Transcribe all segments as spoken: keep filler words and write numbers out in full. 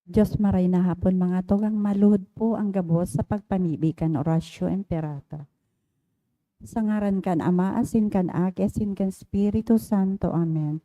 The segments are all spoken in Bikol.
Diyos maray na hapon, mga tugang, maluhod po ang gabos sa pagpamibi kan Oratio Imperata. Sa ngaran kan Ama, asin kan Aki, asin kan Espiritu Santo. Amen.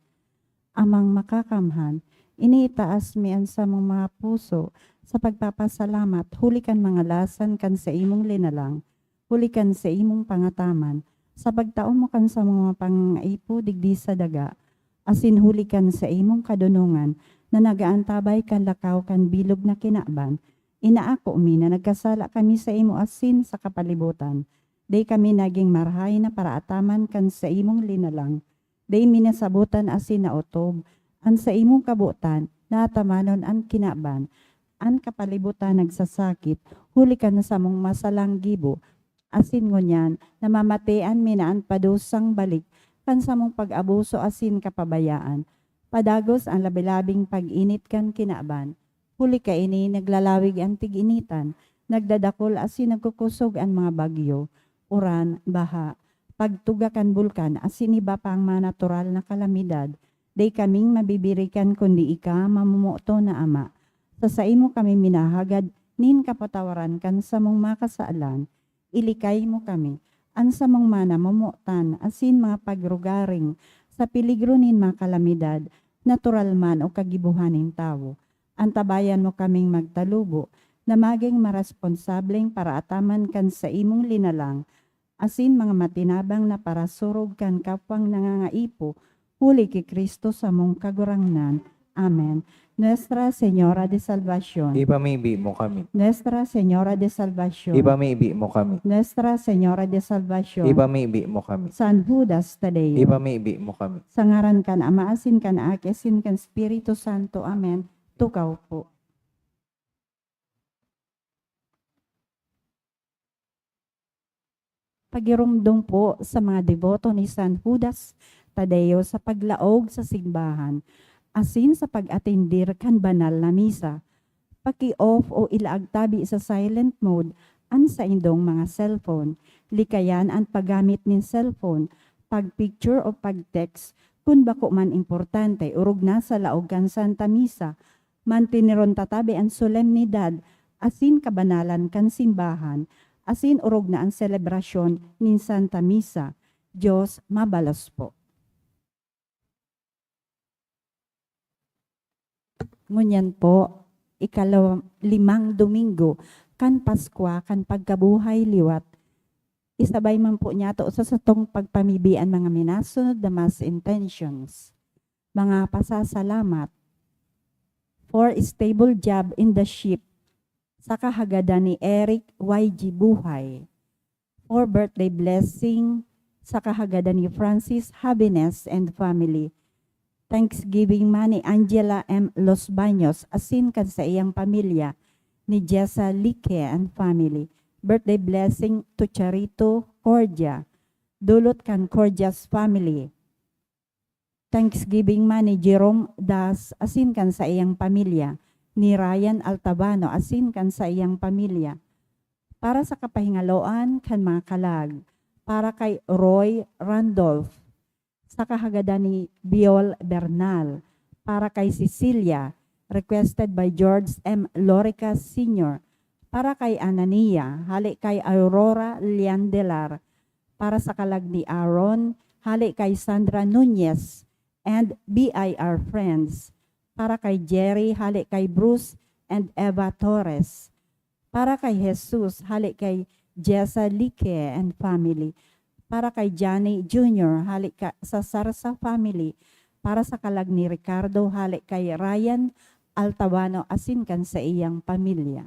Amang Makakamhan, iniitaas mi an samong mga puso sa pagpapasalamat huli kan mga lasan kan saimong linalang, huli kan saimong pangataman, sa pagtao mo kan samong mga pangangaipo digdi sa daga, asin huli kan saimong kadonongan na nag-aantabay kan lakaw kan bilog na kinaban, inaako mi na nagkasala kami saimo asin sa kapalibutan. Dai kami nagin marahay na paraataman kan saimong linalang. Dai mi nasabotan asin naotob an saimong kabotan na atamanon an kinaban. An kapalibutan nagsasakit huli kan samong masalang gibo, asin ngunyan namamatean mi na an padusang balik kan samong pag-abuso asin kapabayaan. Padagos an labi-labing pag-init kan kinaban. Huli kaini, naglalawig an tig-initan, nagdadakul asin nagkukosog an mga bagyo, uran, baha, pagtuga kan bulkan asin iba pang mga natural na kalamidad. Dai kaming mabibirikan kundi ika, mamomoton na Ama. Sa saimo kami minahagad nin kapatawaran kan samong mga kasalan. Ilikay mo kami, an samong mga namomotan asin mga pagrugaring sa peligro nin mga kalamidad, natural man o kagibohan nin tawo. Antabayan mo kaming magtalubo na magin maresponsableng paraataman kan saimong linalang, asin mga matinabang na parasurog kan kapwang nangangaipo, huli ki Cristo samong Kagurangnan. Amen. Nuestra Señora de Salvacion. Ipamibi mo kami. Nuestra Señora de Salvacion. Ipamibi mo kami. Nuestra Señora de Salvacion. Ipamibi mo kami. San Judas Tadeo. Ipamibi mo kami. Sa ngaran kan Ama, asin kan Aki, asin kan Espiritu Santo. Amen. Tukaw po. Pagiromdom po sa mga deboto ni San Judas Tadeo sa paglaog sa simbahan, asin sa pag-atendir kan banal na misa. Paki-off o ilaag tabi sa silent mode an saindong mga cellphone. Likayan an paggamit nin cellphone, pag-picture o pag-text kun bako man importante, orog na sa laog kan Santa Misa. Manteneron ta tabi an solemnidad asin kabanalan kan simbahan, asin orog na an selebrasyon nin Santa Misa. Diyos mabalos po. Ngunyan po, ikalawa-, limang Domingo kan Paskwa kan pagkabuhay liwat. Isabay man po niyato sa satong pagpamibi an mga minasunod na mass intentions. Mga pasasalamat. For stable job in the ship, sa kahagadan ni Eric Y G Buhay. For birthday blessing, sa kahagadan ni Francis Habines and family. Thanksgiving man ni Angela M Los Baños asin kan saiyang pamilya, ni Jessa Lique and family. Birthday blessing to Charito Cordia. Dulot kan Cordia's family. Thanksgiving man ni Jerome Das asin kan saiyang pamilya, ni Ryan Altavano asin kan saiyang pamilya. Para sa kapahingaloan kan mga kalag, para kay Roy Randolph, sa kahagadan ni Biol Bernal, para kay Cecilia, requested by George M Lorica Senior, para kay Anania, hale kay Aurora Liandelar, para sa kalag ni Aaron, hale kay Sandra Nunez and B I R friends, para kay Jerry, hale kay Bruce and Eva Torres, para kay Jesus, hale kay Jessa Lique and family, para kay Johnny Junior, hale ka, sa Sarsa family, para sa kalag ni Ricardo, hale kay Ryan Altavano asin kan saiyang pamilya.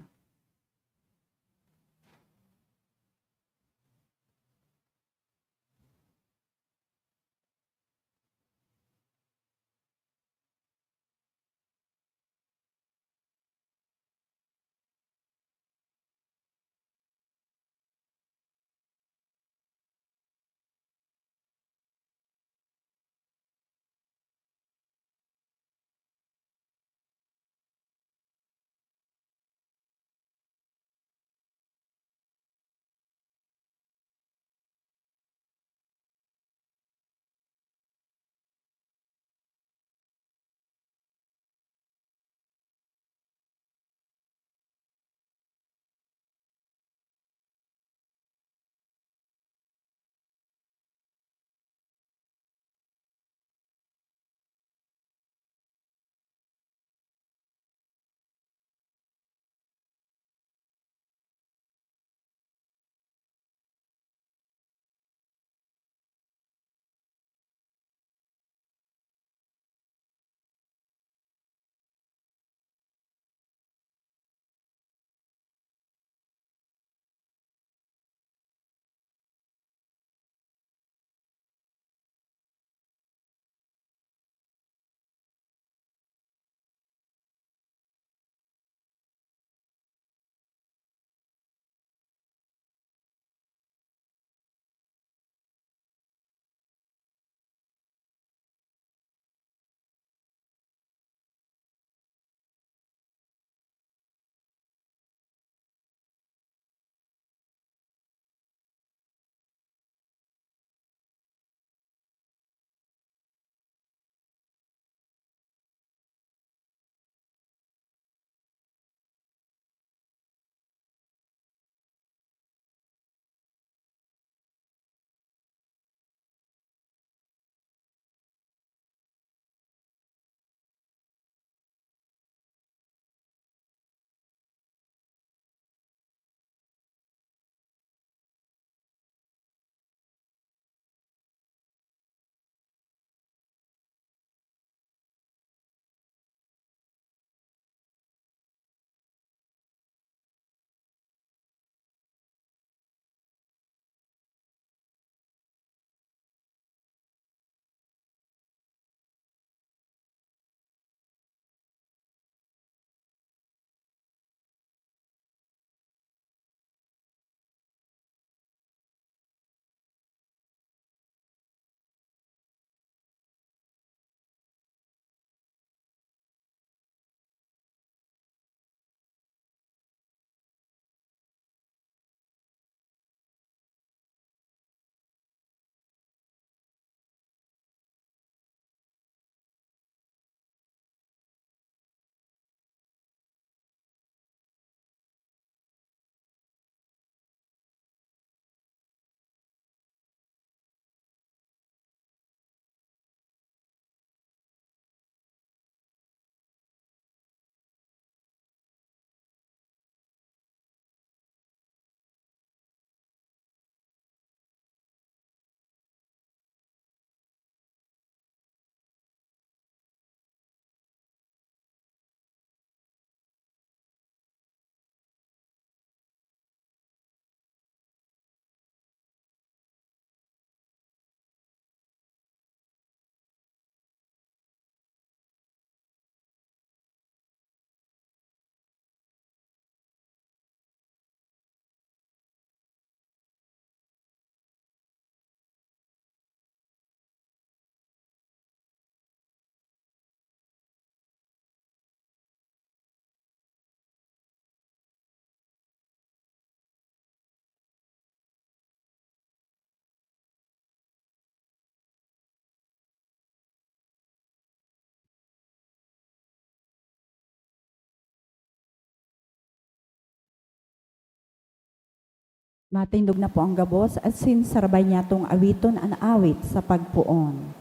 Matindog na po ang gabos, asin sarabay niyatong awiton an awit sa pagpoon.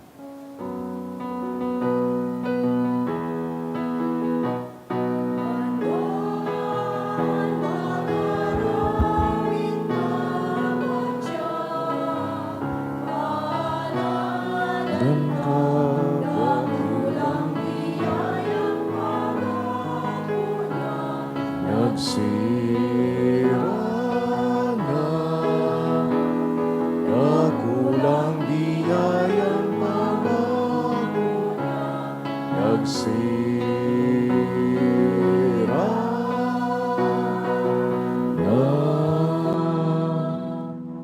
Nagsira na, dakulang biyayang pangako na, nagsira na.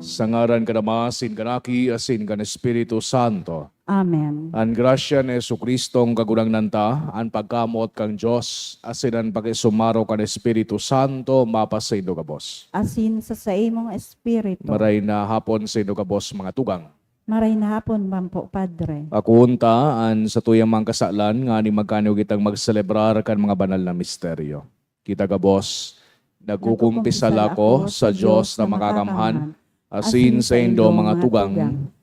Sa ngaran kan Ama, asin kan Aki, asin kan Espiritu Santo. Amen. An grasya ni Jesu-Cristong Kagurangnan ta, an pagkamoot kan Dios, asin an pakisumaro kan Espiritu Santo mapasaindo gabos. Asin sa saimong espiritu. Maray na hapon saindo gabos, mga tugang. Maray na hapon man po, Padre. Akoon ta an satuyang mga kasalan, ngani magkaniyo kitang magselebrar kan mga banal na misteryo. Kita gabos, nagkukumpisal ako sa Dios na makakamhan, asin saindo, mga tugang,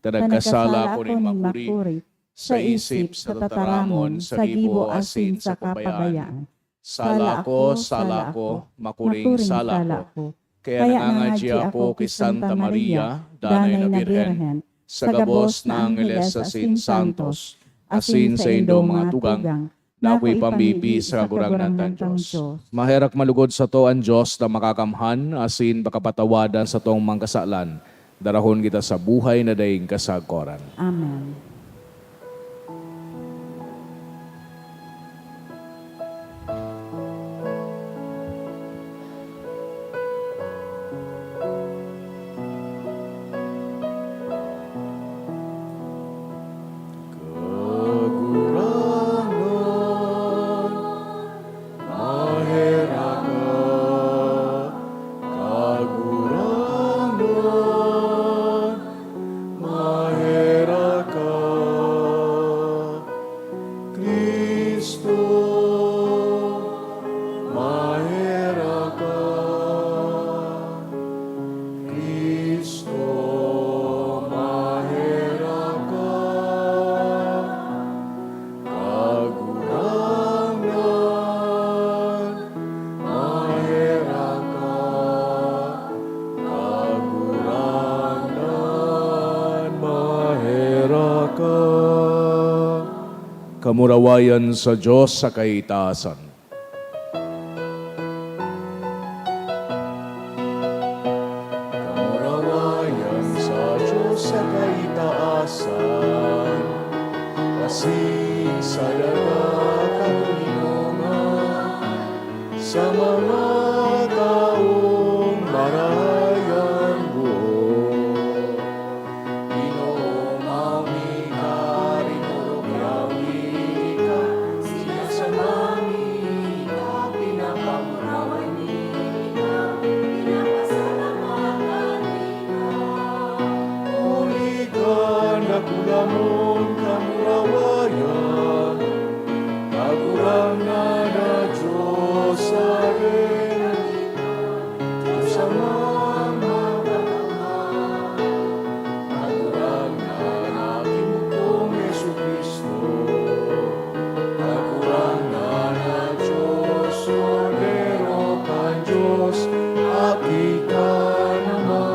ta nagkasala ako nin makuri, sa isip, sa tataramon, sa gibo, asin sa kapabayaan. Sala ako, sala ako, makuring sala ako. Kaya nangangadya ako ki Santa Maria, Danay na Birhen, sa gabos na angheles asin santos, asin saindo, mga tugang, na ako ipamibi sa Kagurangnan tang Dios. Maherak malugod sato an Dios na makakamhan, asin pakapatawadan satong mga kasalan. Darahon kita sa buhay na daing kasagkoran. Amen. Kagurangnan, maherak ka. Kagurangnan, maherak ka. Cristo, maherak ka. Cristo, maherak ka. Kagurangnan, maherak ka. Kagurangnan, maherak ka. Kamurawayan sa Dios sa kaitaasan. Kamurawayan sa Dios sa kaitaasan, asin sa daga katoninongan, sa mga tawong marahay an buot. Ginoo, mayo mi ka, rinorokyawi ka, sinasamba mi ka, pinapamurawayan mi ka, pinapasalamatan mi ka. Huli kan dakula mong kamurawayan, Kagurangnan na Dios, Sadiri. Dios Amang makakamhan, Kagurangnan na Aki mo pong Jesu-Cristo, Kagurangnan na Dios, Kordero kan Dios, Aki kan Ama.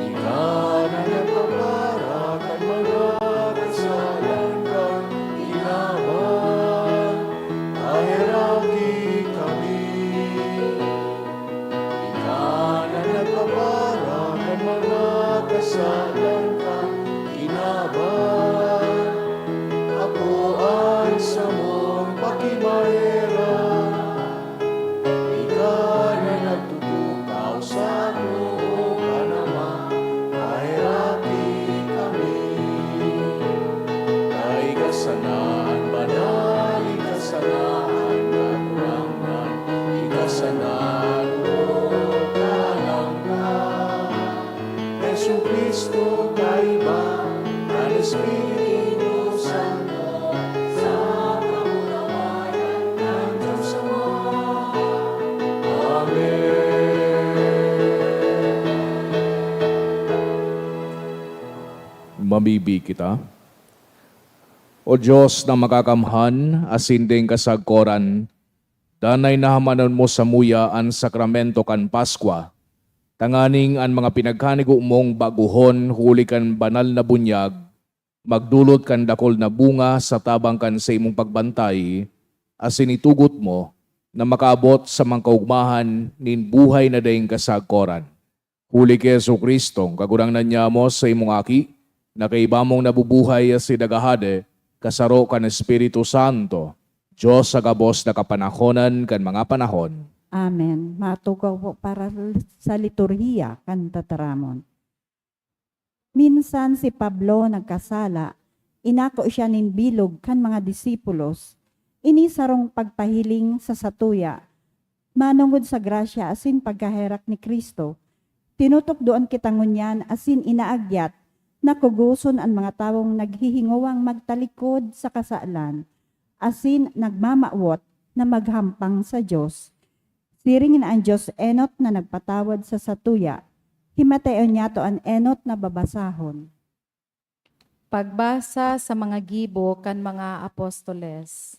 Ika na nagpapara kan mga kasalan kan kinaban, paheraki kami. Ika na nagpapara kan mga kasalan kan kinaban, akoa an samong pakimaherak. Ika na nagtutukaw sa too kan Ama, paheraki kami. Ika sana an banal, ika sana an kagurangnan, ika sana an buot na langka. Jesu-Cristo, kaiba kan Espiritu Santo, sa kamurawayan kan Dios Ama. Amen. Bibi kita. O Dios na makakamhan asin daing kasagkoran, danay na hamanon mo samuya an sakramento kan Paskwa, tanganing an mga pinaghanigo mong bagohon huli kan banal na bunyag magdolot kan dakul na bunga sa tabang kan saimong pagbantay, asin itugot mo na makaabot sa mga kaogmahan nin buhay na daing kasagkoran. Huli ki Jesu-Cristo, Kagurangnan nyamo, sa imong Aki, na kaiba mong nabubuhay asin naghahade, kasaro kan Espiritu Santo, Dios sa gabos na kapanahonan kan mga panahon. Amen. Matukaw po para sa liturhiya kan tataramon. Minsan si Pablo nagkasala, inako siya nin bilog kan mga disipulos. Ini sarong pagpahiling sa satuya, manongod sa grasya asin pagkaherak ni Cristo. Tinutukdoan kita ngunyan asin inaagyat na kugoson an mga tawong naghihingowang magtalikod sa kasalan asin nagmamawot na maghampang sa Dios. Siring na an Dios enot na nagpatawad sa satuya, himatayon niyato an enot na babasahon. Pagbasa sa mga gibo kan mga apostoles.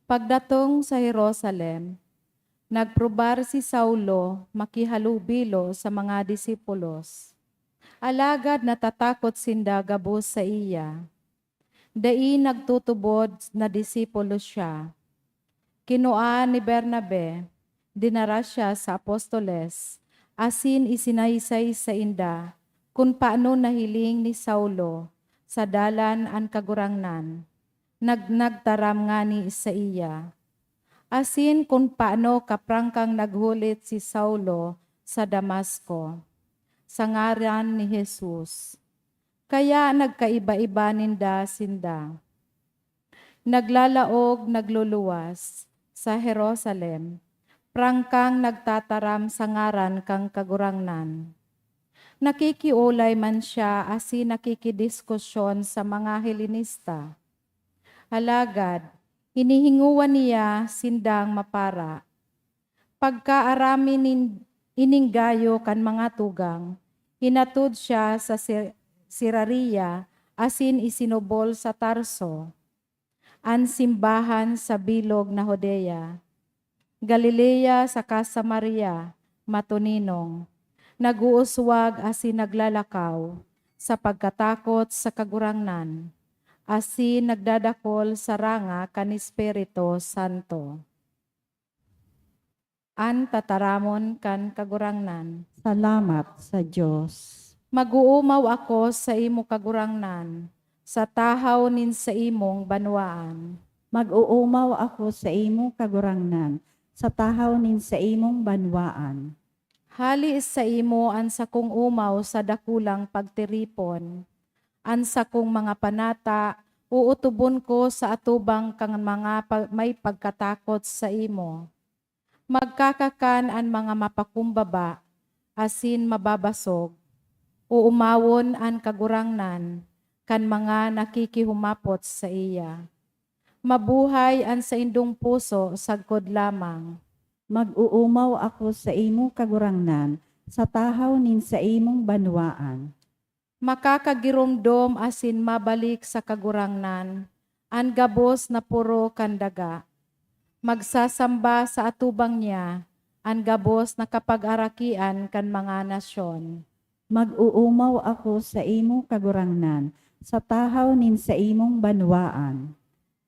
Pagdatong sa Jerusalem, nagprobar si Saulo makihalubilo sa mga disipulos. Alagad natatakot sinda gabos saiya. Dai nagtutubod na disipulo siya. Kinua ni Bernabe, dinara siya sa apostoles, asin isinaysay sainda kun paano nahiling ni Saulo sa dalan an Kagurangnan, nag-, nagtaram ngani saiya, asin kun paano kaprangkang naghulit si Saulo sa Damasco sa ngaran ni Jesus. Kaya nagkaiba-iba ninda sinda. Naglalaog, nagluluwas sa Jerusalem, prangkang nagtataram sa ngaran kan Kagurangnan. Nakikiolay man siya asin nakikidiskusyon sa mga Helenista. Alagad, hinihingowa niya sindang mapara. Pagkaarami nin-, ining gayo kan mga tugang, hinatod siya sa Sir-, Seraria asin isinubol sa Tarso, an simbahan sa bilog na Judea, Galilea saka Samaria, matoninong, nag-uuswag asin naglalakaw sa pagkatakot sa Kagurangnan, asin nagdadakol sa ranga kan Espiritu Santo. An tataramon kan Kagurangnan. Salamat sa Dios. Mag-oomaw ako sa imo, Kagurangnan, sa tahaw nin saimong banwaan. Mag-oomaw ako sa imo, Kagurangnan, sa tahaw nin saimong banwaan. Hali saimo an sakong omaw sa dakulang pagtiripon. An sakong mga panata, ootobon ko sa atubang kan mga pa-, may pagkatakot saimo. Magkakakan an mga mapakumbaba asin mababasog. Oomawon an Kagurangnan kan mga nakikihumapot saiya. Mabuhay an saindong puso sagkod lamang. Mag-oomaw ako saimo, Kagurangnan, sa tahaw nin saimong banwaan. Makakagiromdom asin mabalik sa Kagurangnan an gabos na poro kan daga. Magsasamba sa atubang niya an gabos na kapag-arakian kan mga nasyon. Mag-oomaw ako saimo, Kagurangnan, sa tahaw nin saimong banwaan.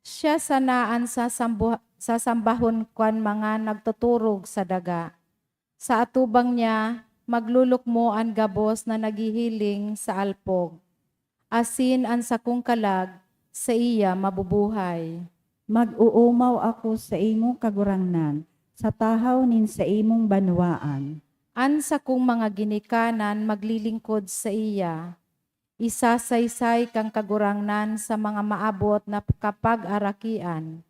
Siya sana an sasambu-, sasambahon kan mga nagtuturog sa daga. Sa atubang niya, maglulukmo an gabos na naghihiling sa alpog, asin an sakong kalag saiya mabubuhay. Mag-oomaw ako saimo, Kagurangnan, sa tahaw nin saimong banwaan. An sakong mga ginikanan maglilingkod saiya. Isasaysay kan Kagurangnan sa mga maabot na kapag-arakian.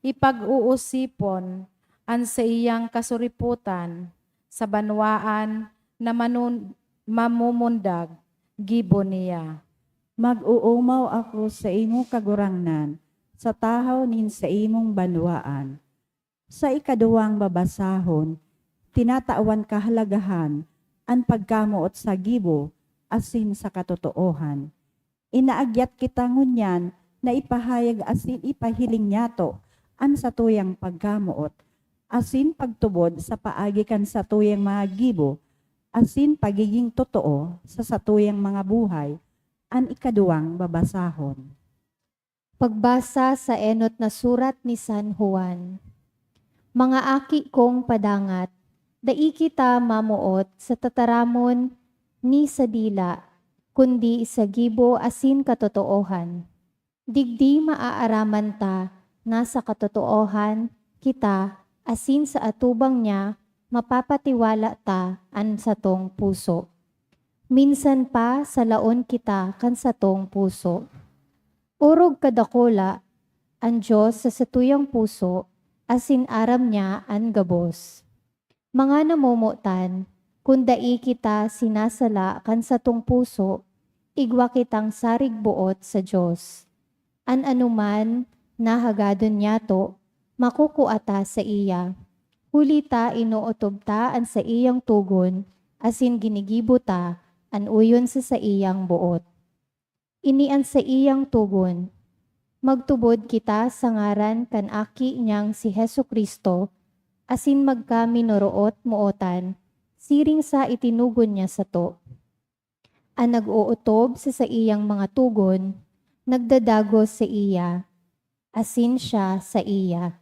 Ipag-uusipon an saiyang kasuripotan sa banwaan na manun-, mamumundag gibo niya. Mag-oomaw ako saimo, Kagurangnan, sa tahaw nin saimong banwaan. Sa ikaduwang babasahon, tinatawan kahalagahan an pagkamoot sa gibo asin sa katotoohan. Inaagyat kita ngunyan na ipahayag asin ipahiling niyato an satuyang pagkamoot asin pagtubod sa paagi kan satuyang mga gibo asin pagiging totoo sa satuyang mga buhay. An ikaduwang babasahon. Pagbasa sa enot na surat ni San Juan. Mga aki kong padangat, dai kita mamoot sa tataramon ni sa dila, kundi sa gibo asin katotoohan. Digdi maaaraman ta na sa katotoohan kita asin sa atubang niya mapapatiwala ta an satong puso. Minsan pa salaon kita kan satong puso. Orog kadakula an Dios sa satuyang puso asin aram niya an gabos. Mga namomotan, kun dai kita sinasala kan satong puso, igwa kitang sarig boot sa Dios. An anoman na hagadon niyato, makukua ta saiya, huli ta inootob ta an saiyang togon asin ginigibo ta an oyon sa saiyang boot. Ini an saiyang togon, magtubod kita sa ngaran kan Aki niyang si Jesu-Cristo asin magkaminoroot-mootan siring sa itinugon niya sato. An nag-ootob sa saiyang mga togon, nagdadagos saiya, asin siya saiya.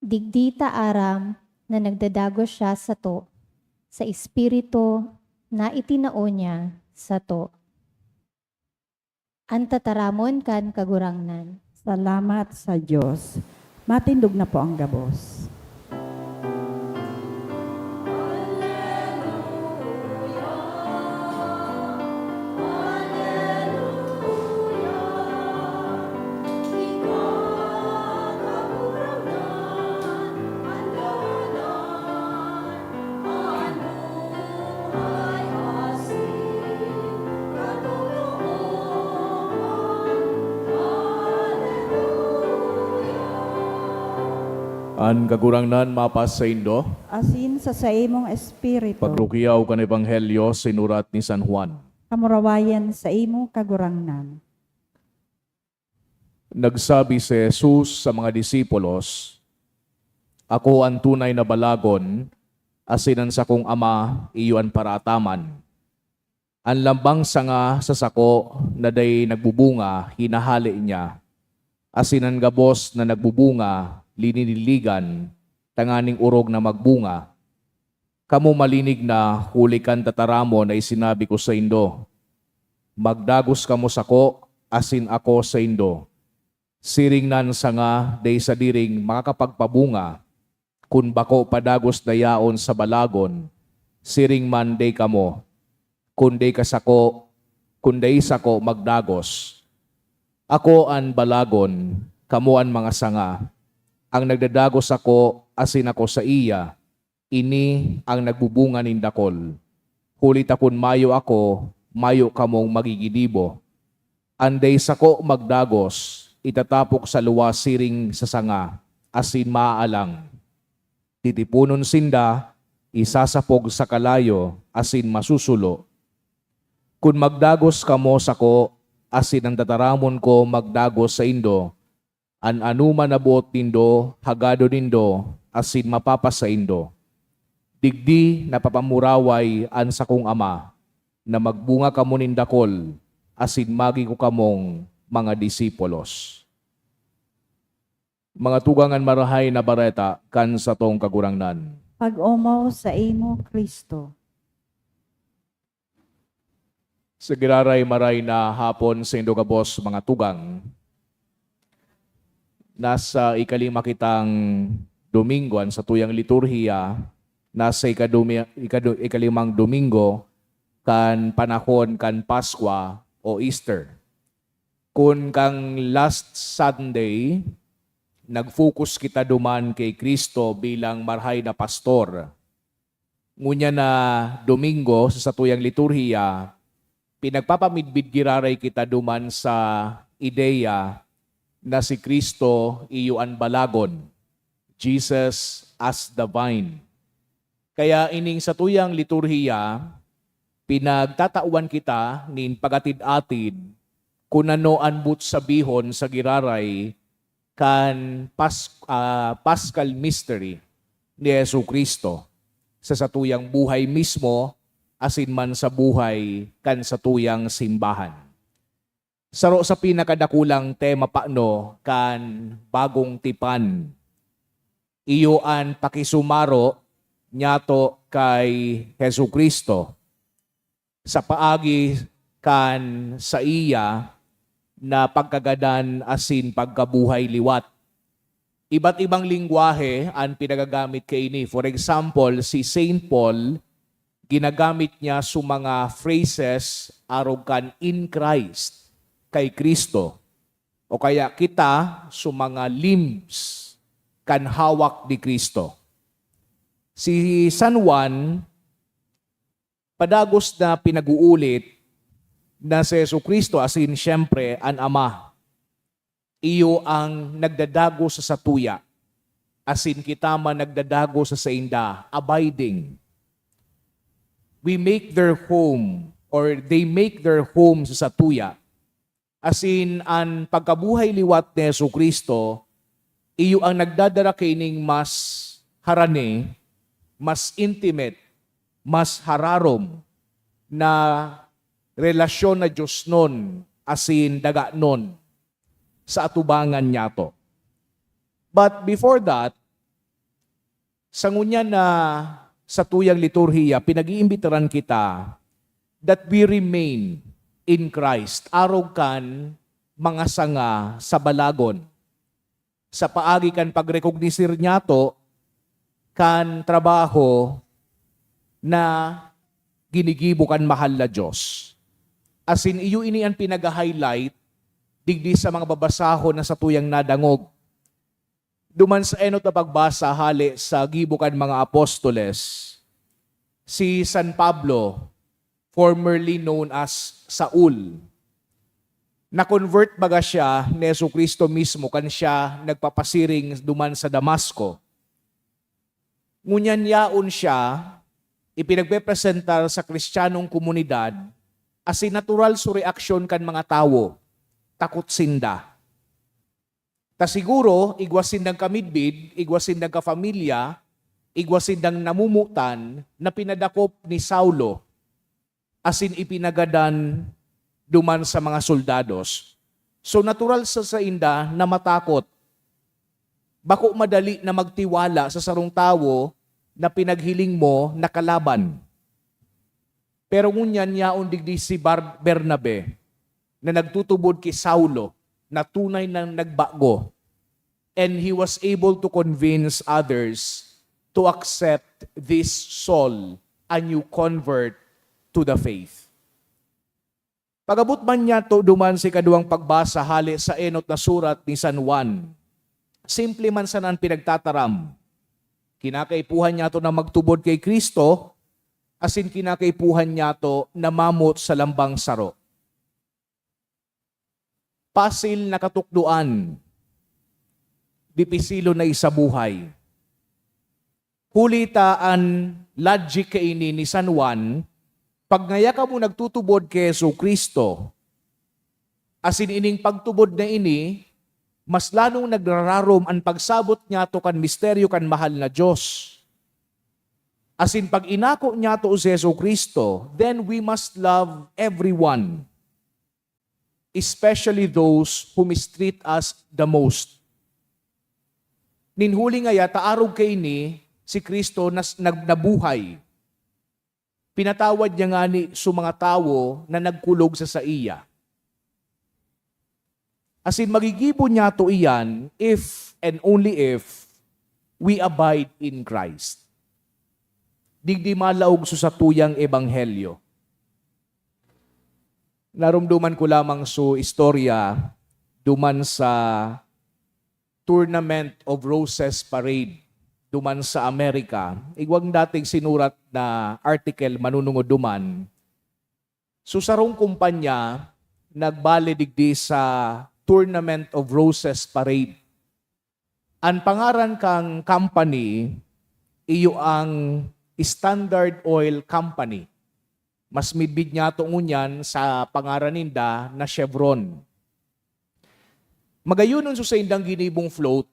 Digdi ta aram na nagdadagos siya sato, sa Espiritu na itinao niya sato. An tataramon kan Kagurangnan. Salamat sa Dios. Matindog na po ang gabos. An Kagurangnan mapasaindo. Asin sa saimong espiritu. Pagrukyaw kan Ebanghelyo sinurat ni San Juan. Kamurawayan saimo, Kagurangnan. Nagsabi si Jesus sa mga disipulos, "Ako an tunay na balagon, asin an sakong Ama iyo an paraataman. An lambang sanga sa sako na dai nagbubunga, hinahale niya, asin an gabos na nagbubunga, linililigan, tanganing orog na magbunga. Kamo malinig na huli kan tataramon na isinabi ko saindo. Magdagos kamo sako, asin ako saindo. Siring na an sanga dai sadiring makakapagpabunga, kun bako padagos na yaon sa balagon, siring man dai kamo. Kun dai ka sako, kun dai sako magdagos. Ako an balagon, kamo an mga sanga. An nagdadagos sako asin ako saiya, ini an nagbubunga nin dakul. Huli ta kun mayo ako, mayo kamong magiginibo. An dai sako magdagos, itatapok sa luwas siring sa sanga, asin maaalang. Titiponon sinda, isasapog sa kalayo, asin masusulo. Kun magdagos kamo sako, asin an tataramon ko magdagos saindo, an anoman na boot nindo, hagadon nindo, asin mapapasaindo. Digdi napapamuraway an sakong Ama, na magbunga kamo nin dakul, asin magin ko kamong mga disipulos." Mga tugang, an Marahay na Bareta kan satong Kagurangnan. Pag-omaw saimo, Cristo. Sa giraray, maray na hapon saindo gabos, mga tugang. Nasa ikalima kitang Domingo, an satuyang liturhiya, nasa ikadumi-, ikadu-, ikalimang Domingo kan panahon kan Paskwa o Easter. Kun kan last Sunday, nag-focus kita duman ki Cristo bilang Marahay na Pastor. Ngunyan na Domingo sa satuyang liturhiya, pinagpapamidbid giraray kita duman sa ideya na si Cristo iyo an balagon, Jesus as the vine. Kaya ining satuyang liturhiya, pinagtatawan kita nin pag-atid-atid kun ano an boot sabihon sa giraray kan Pas-, ah, Paschal Mystery ni Jesu-Cristo sa satuyang buhay mismo asin man sa buhay kan satuyang simbahan. Saro sa pinakadakulang tema pano kan Bagong Tipan, iyo an pakisumaro nyato kay Jesu-Cristo sa paagi kan saiya na pagkagadan asin pagkabuhay liwat. Iba't ibang lengwahe an pinagagamit kaini. For example, si Saint Paul, ginagamit niya sa mga phrases arog kan in Christ, kay Cristo, o kaya kita sa mga limbs kan hawak ni Cristo. Si San Juan, padagos na pinag-uulit na si Jesu-Cristo, asin siyempre an Ama, iyo ang nagdadagos sa satuya, asin kita man nagdadagos sa sainda, abiding. We make their home, or they make their home sa satuya. Asin an pagkabuhay liwat ni Jesu-Cristo, iyo ang nagdadara kaining mas harani, mas intimate, mas hararom na relasyon na diosnon asin daganon sa atubangan niyato. But before that, sa ngunyan na satuyang liturhiya, pinag-iimbitaran kita that we remain in Christ, arog kan mga sanga sa balagon, sa paagi kan pagrekognisir niyato kan trabaho na ginigibo kan mahal na Dios. Asin iyo ini an pinag-highlight digdi sa mga babasahon na satuyang nadangog. Duman sa enot na pagbasa hale sa Gibo kan mga Apostoles, si San Pablo, formerly known as Saul, na-convert baga siya ni Jesu-Cristo mismo kan siya nagpapasiring duman sa Damasco. Ngunyan yaon siya ipinagpepresentar sa Kristiyanong komunidad, asin natural so reaksyon kan mga tawo, takot sinda. Ta siguro, igwa sindang kamidbid, igwa sindang kapamilya, igwa sindang namumutan na pinadakop ni Saulo, asin ipinagadan duman sa mga soldados. So, natural sa sainda na matakot. Bako madali na magtiwala sa sarong tawo na pinaghiling mo na kalaban. Pero ngunyan yaon digdi si Bar-, Bernabe na nagtutubod ki Saulo na tunay nang nagbago, and he was able to convince others to accept this Saul, a new convert to the faith. Pag-abot man niyato duman sa ikaduwang pagbasa hale sa enot na surat ni San Juan, simple man sana an pinagtataram. Kinakaipuhan niyato na magtubod ki Cristo, asin kinakaipuhan niyato na mamot sa lambang saro. Pasil na katukdoan, dipisilon na isabuhay. Huli ta an logic kaini ni San Juan, pag ngaya kamo nagtutubod ki Jesu-Cristo, asin ining pagtubod na ini, mas lalong nagrararom an pagsabot niyato kan misteryo kan mahal na Dios. Asin pag inako niyato si Jesu-Cristo, then we must love everyone, especially those who mistreat us the most. Nin huli ngaya ta arog kaini si Cristo nas-, nag-, nabuhay. Pinatawad niya ngani so mga tawo na nagkulog sa saiya. Asin magigibo niyato iyan if and only if we abide in Christ. Digdi malaog so satuyang ebanghelyo. Naromdoman ko lamang so istorya duman sa Tournament of Roses Parade duman sa Amerika. Igwang dating sinurat na article manunungod duman. So, sarong kumpanya nagbale digdi sa Tournament of Roses Parade. An pangaran kan company, iyo ang Standard Oil Company. Mas midbid niyato ngunyan sa pangaran ninda na Chevron. Magayonon so saindang ginibong float,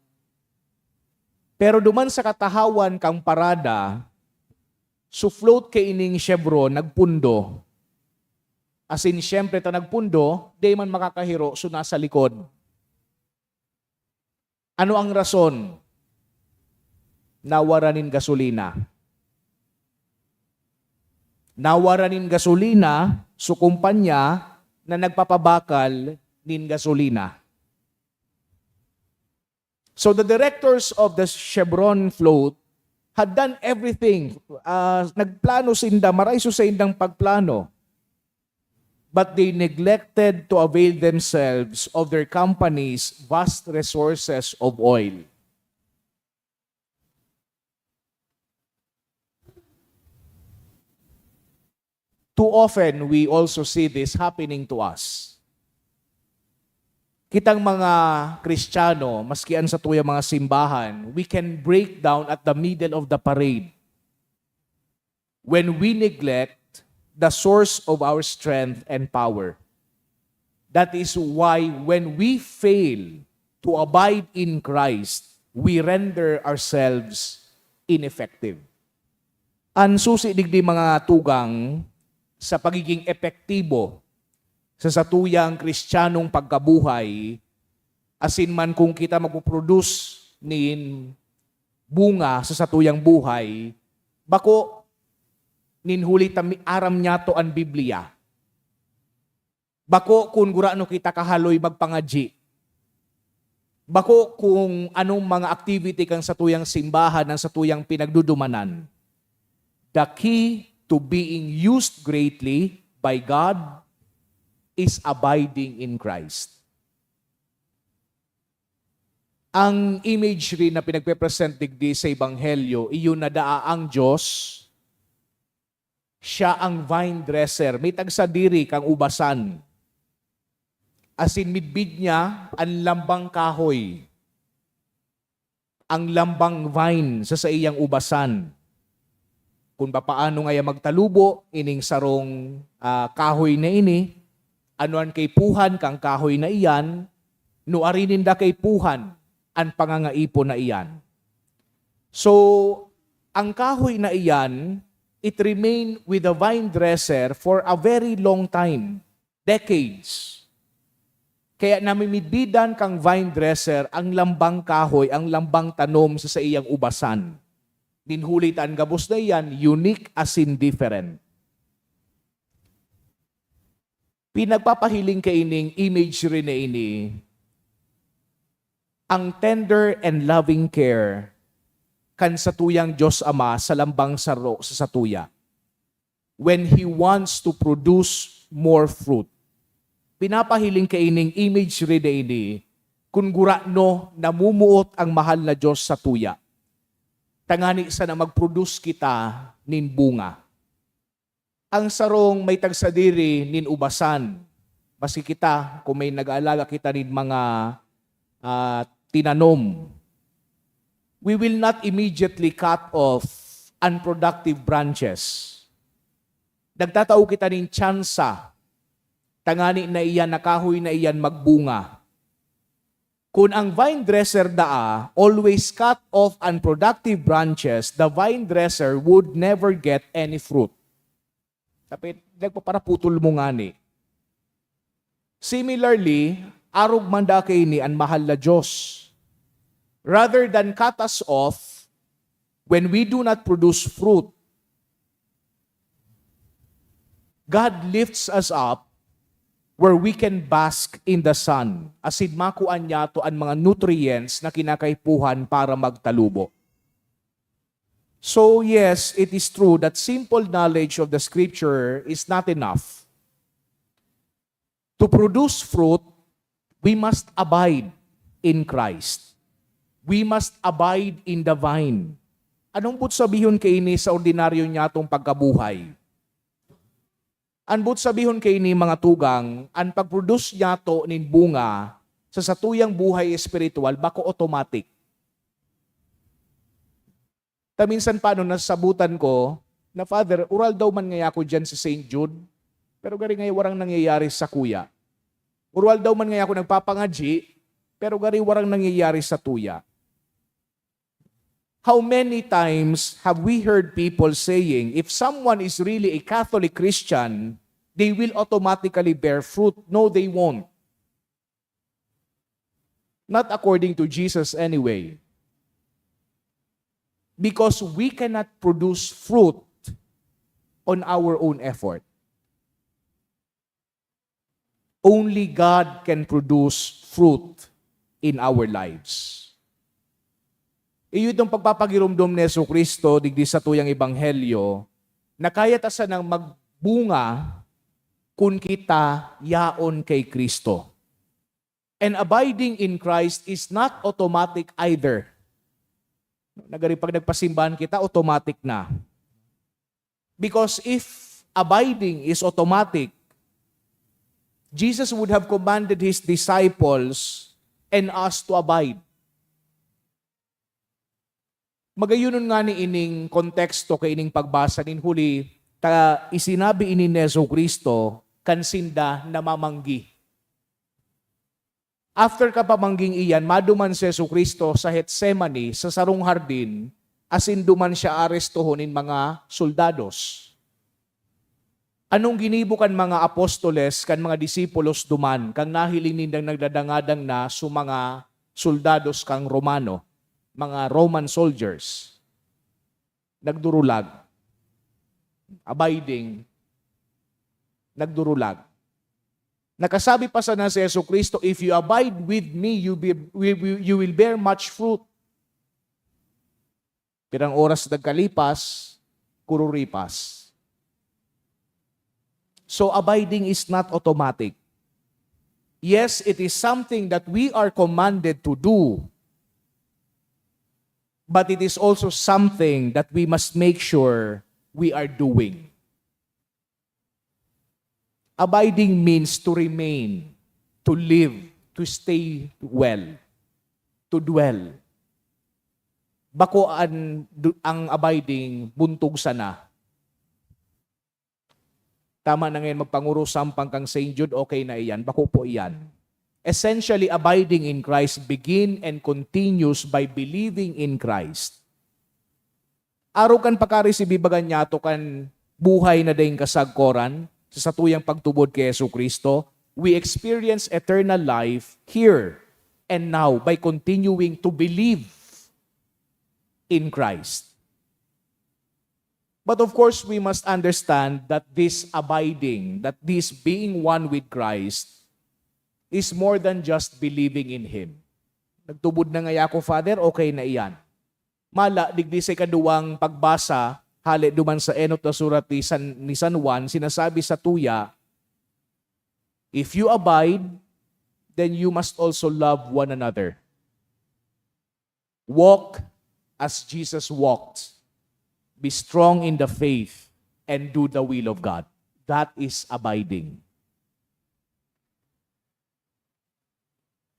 pero duman sa katahawan kan parada, so float kaining Chevron nagpundo. Asin, siyempre, ta nagpundo, di man makakahiro so nasa likod. Ano ang rason? Nawaran nin gasolina. Nawaran nin gasolina so kumpanya na nagpapabakal nin gasolina. So the directors of the Chevron float had done everything. Ah, nagplano sinda, maray so saindang pagplano. But they neglected to avail themselves of their company's vast resources of oil. Too often, we also see this happening to us. Kitang mga Kristiyano, maski an satuyang mga simbahan, we can break down at the middle of the parade when we neglect the source of our strength and power. That is why when we fail to abide in Christ, we render ourselves ineffective. An susi digdi, mga tugang, sa pagiging epektibo sa satuyang Kristiyanong pagkabuhay, asin man kung kita magpo-produce nin bunga sa satuyang buhay, bako nin huli ta mi-, aram niyato an Biblia. Bako kun gurano kita kahaloy magpangadyi. Bako kung anong mga activity kan satuyang simbahan ang satuyang pinagdudumanan. The key to being used greatly by God is abiding in Christ. Ang imagery na pinagpe-present digdi sa Ebanghelyo, iyo na daa ang Dios, siya ang vine dresser, may tagsadiri kan ubasan. Asin midbid niya an lambang kahoy, ang lambang vine sa saiyang ubasan. Kun papaano ngaya magtalubo ining sarong, ah, kahoy na ini, ano an kaipuhan kan kahoy na iyan, nuari ninda kaipuhan an pangangaipon na iyan. So, ang kahoy na iyan, it remained with the vine dresser for a very long time, decades. Kaya namimidbidan kan vine dresser ang lambang kahoy, ang lambang tanom sa saiyang ubasan. Nin huli ta an gabos na iyan, unique asin different. Pinagpapahiling kaining imagery na ini, ang tender and loving care kan satuyang Dios Ama sa lambang saro sa satuya when He wants to produce more fruit. Pinapahiling kaining imagery na ini kun gurano namumuot ang mahal na Dios satuya, tangani sana mag-produce kita nin bunga. Ang sarong may tagsadiri nin ubasan. Maski kita, kung may nag-aalaga kita nin mga, ah, tinanom, we will not immediately cut off unproductive branches. Nagtatao kita nin tsansa, tangani na iyan na kahoy na iyan magbunga. Kun ang vine dresser daa always cut off unproductive branches, the vine dresser would never get any fruit. Tapit, nagpaparaputol mo ngani. Similarly, arog man daa kaini an mahal na Dios. Rather than cut us off when we do not produce fruit, God lifts us up where we can bask in the sun, asin makua niyato an mga nutrients na kinakaipuhan para magtalubo. So, yes, it is true that simple knowledge of the Scripture is not enough. To produce fruit, we must abide in Christ. We must abide in the vine. Anong boot sabihon kaini sa ordinaryo niyatong pagkabuhay? An boot sabihon kaini, mga tugang, an pag-produce niyato nin bunga sa satuyang buhay espiritual bako automatic. Ta minsan pa, ano, nasasabutan ko, na, "Father, oral daw man ngaya ako diyan sa Saint Jude, pero gari ngaya warang nangyayari sa kuya. Oral daw man ngaya ako nagpapangadyi, pero gari warang nangyayari sa tuya." How many times have we heard people saying, "If someone is really a Catholic Christian, they will automatically bear fruit"? No, they won't. Not according to Jesus anyway. Because we cannot produce fruit on our own effort. Only God can produce fruit in our lives. Iyo itong pagpapagiromdom ni Jesu-Cristo digdi sa tuyang ebanghelyo, na kaya ta sanang magbunga kun kita yaon kay Cristo. And abiding in Christ is not automatic either. Nagari pag nagpasimbahan kita, automatic na. Because if abiding is automatic, Jesus would have commanded his disciples and us to abide. Magayunon ngani ining konteksto kaining pagbasa nin huli, ta isinabi ini ni Jesu-Cristo kan sinda namamanggi. After kapamangging iyan, maduman si Jesu-Cristo sa Getsemani, sa sarong hardin, asin duman siya arestohon nin mga soldados. Anong ginibo kan mga apostoles, kan mga disipulos duman, kan nahiling nindang nagdadangadang na su mga soldados kan Romano, mga Roman soldiers? Nagdurulag. Abiding, nagdurulag. Nakasabi pa sana si Jesu-Cristo, "If you abide with me, you be, wi-, wi-, you will bear much fruit." Pirang oras nagkalipas, kururipas. So, abiding is not automatic. Yes, it is something that we are commanded to do, but it is also something that we must make sure we are doing. Abiding means to remain, to live, to stay well, to dwell. Bako an, du-, ang abiding buntog sana. Tama na ngayon magpanguro sampang kang Saint Jude, okay na iyan. Bako po iyan. Essentially, abiding in Christ begin and continues by believing in Christ. Arog kan pagkaresibi baga niyato kan buhay na daing kasagkoran sa satuyang pagtubod ki Jesu-Cristo, we experience eternal life here and now by continuing to believe in Christ. But of course, we must understand that this abiding, that this being one with Christ, is more than just believing in Him. "Nagtubod na ngaya ako, Father, okay na iyan." Mala, digdi sa ikaduwang pagbasa, hale duman sa enot na surat ni San, ni San Juan, sinasabi sa tuya, "If you abide, then you must also love one another. Walk as Jesus walked. Be strong in the faith and do the will of God." That is abiding.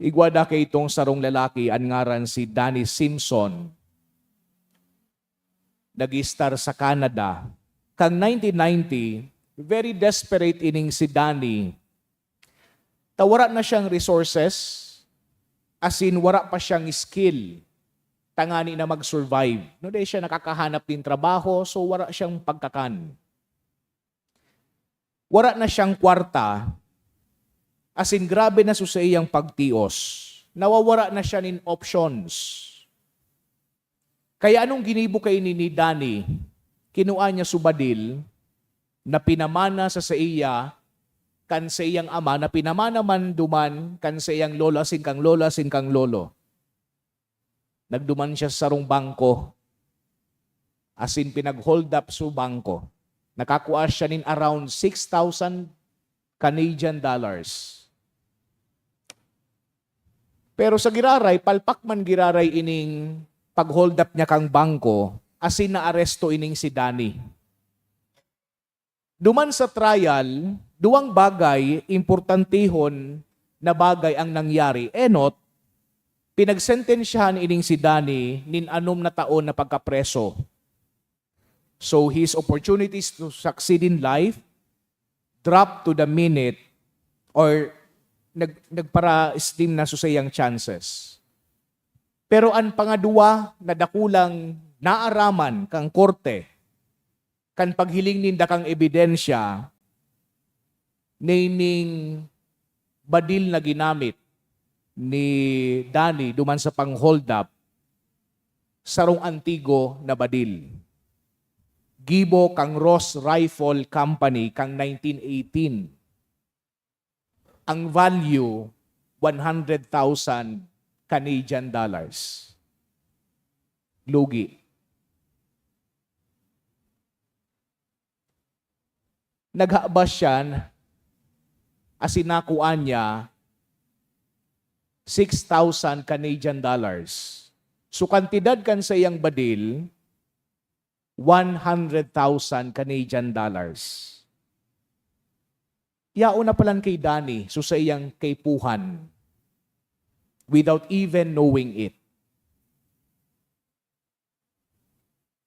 Igwa da kaitong sarong lalaki, an ngaran si Danny Simpson. Nag-istar sa Canada. Kan nineteen ninety, very desperate ining si Danny. Ta wara na siyang resources, asin wara pa siyang skill, tangani na mag-survive. No, dai siya nakakahanap nin trabaho, so wara siyang pagkakan. Wara na siyang kwarta, asin grabe na so saiyang pagtios. Nawawara na siya nin options. Kaya anong ginibo kaini ni Danny? Kinua niya so badil na pinamana sa saiya kan saiyang ama, na pinamana man duman kan saiyang lolo, asin kan lolo, asin kan lolo. Nagduman siya sa sarong bangko, asin pinag-hold up so bangko. Nakakua siya nin around six thousand Canadian dollars. Pero sa giraray, palpak man giraray ining pag-hold up niya kan bangko, asin naaresto ining si Danny. Duman sa trial, duwang bagay, importantehon na bagay ang nangyari. Enot, pinagsentensyahan ining si Danny nin anom na taon na pagkapreso. So his opportunities to succeed in life drop to the minute or nag-, nagpara-slim na sa saiyang chances. Pero an pangaduwa na dakulang naaraman kan korte, kan paghiling ninda kan ebidensya, nining badil na ginamit ni Danny duman sa pang-hold up, sarong antigo na badil. Gibo kang Ross Rifle Company kang nineteen eighteen. Ang value, one hundred thousand Canadian dollars. Lugi. Naghabas siya asin nakuha niya six thousand Canadian dollars. So, kantidad kan saiyang badil, one hundred thousand Canadian dollars. Yaon na palan kay Danny, so saiyang kaipuhan, without even knowing it.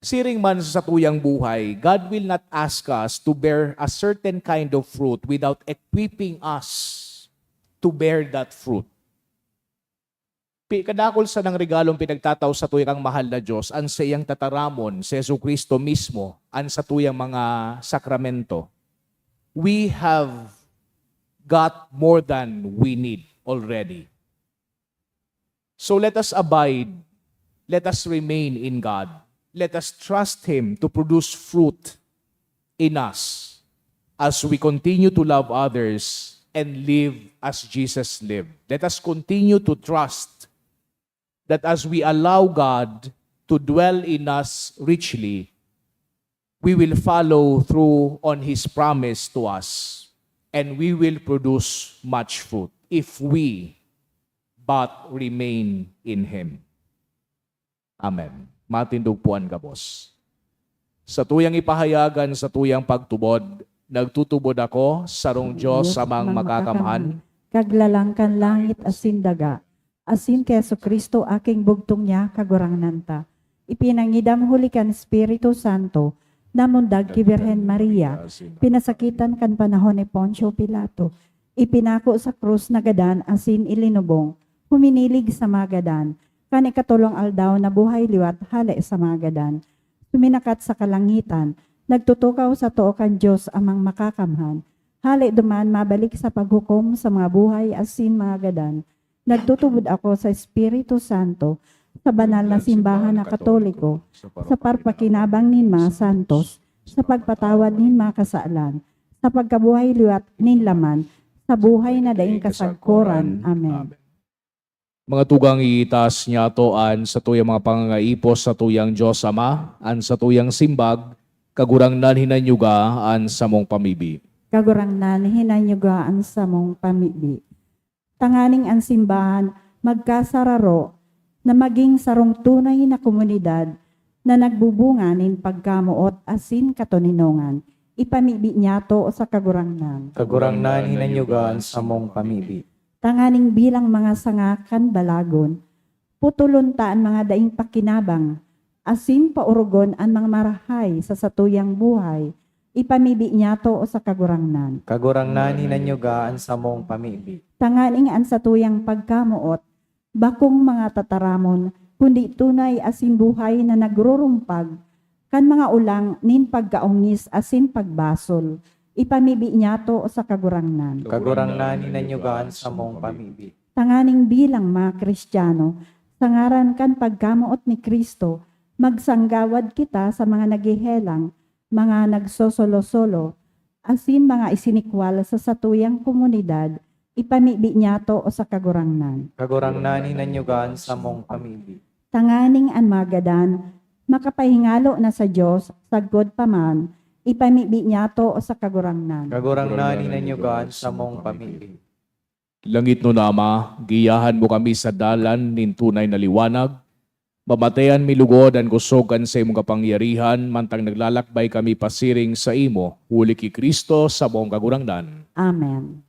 Siring man sa satuyang buhay, God will not ask us to bear a certain kind of fruit without equipping us to bear that fruit. Pi-, kadakul sanang regalong pinagtatao satuya kan mahal na Dios, an saiyang tataramon, si Jesu-Cristo mismo, an satuyang mga sakramento. We have got more than we need already. So let us abide, let us remain in God, let us trust Him to produce fruit in us as we continue to love others and live as Jesus lived. Let us continue to trust that as we allow God to dwell in us richly, we will follow through on His promise to us, and we will produce much fruit if we but remain in Him. Amen. Matindog po an gabos. Satuyang ipahayag an satuyang pagtubod, nagtutubod ako sarong Dios Amang Makakamhan, kaglalang kan langit asin daga, asin ki Jesu-Cristo, aking bugtong niya, Kagurangnan ta. Ipinangidam huli kan Espiritu Santo, namundag ki Birhen Maria, pinasakitan kan panahon ni Poncio Pilato, ipinako sa krus, nagadan asin ilinubong, huminilig sa mga gadan, kan ikatolong aldaw nabuhay liwat hale sa mga gadan. Suminakat sa kalangitan, nagtutukaw sa too kan Dios Amang Makakamhan. Hale duman mabalik sa paghukom sa mga buhay asin mga gadan. Nagtutubod ako sa Espiritu Santo, sa banal na simbahan na Katoliko, sa parpakinabang nin mga santos, sa pagpatawad nin mga kasalan, sa pagkabuhay liwat nin laman, sa buhay na daing kasagkoran. Amen. Mga tugang, iitaas niyato an satuyang mga pangangaipo sa satuyang Dios Ama, an satuyang simbag, Kagurangnan, hinanyuga an samong pamibi. Kagurangnan, hinanyuga an samong pamibi. Tanganing an simbahan magkasararo na magin sarong tunay na komunidad na nagbubunga nin pagkamoot asin katoninongan, ipamibi niyato sa Kagurangnan. Kagurangnan, hinanyuga an samong pamibi. Tanganing bilang mga sanga kan balagon, putulon ta an mga daing pakinabang, asin paorogon an mga marahay sa satuyang buhay, ipamibi niyato sa Kagurangnan. Kagurangnan, hinanyuga an samong pamibi. Tanganing an satuyang pagkamoot, bakong mga tataramon, kundi tunay asin buhay na nagrurumpag kan mga olang nin pagkaongis asin pagbasol, ipamibi niyato sa Kagurangnan. Kagurangnan, hinanyuga an samong pamibi. Tanganing bilang mga Kristiyano, sa ngaran kan pagkamoot ni Cristo, magsanggawad kita sa mga naghehelang, mga nagsosolo-solo, asin mga isinikwal sa satuyang komunidad, ipamibi niyato sa Kagurangnan. Kagurangnan, hinanyuga an samong pamibi. Tanganing an mga gadan makapahingalo na sa Dios sagkod pa man, ipamibi niyato sa Kagurangnan. Kagurangnan, hinanyuga an samong pamibi. Langitnon na Ama, giyahan mo kami sa dalan nin tunay na liwanag. Mamatean mi lugod an kusog kan saimong kapangyarihan, mantang naglalakbay kami pasiring saimo, huli ki Cristo, samong Kagurangnan. Amen.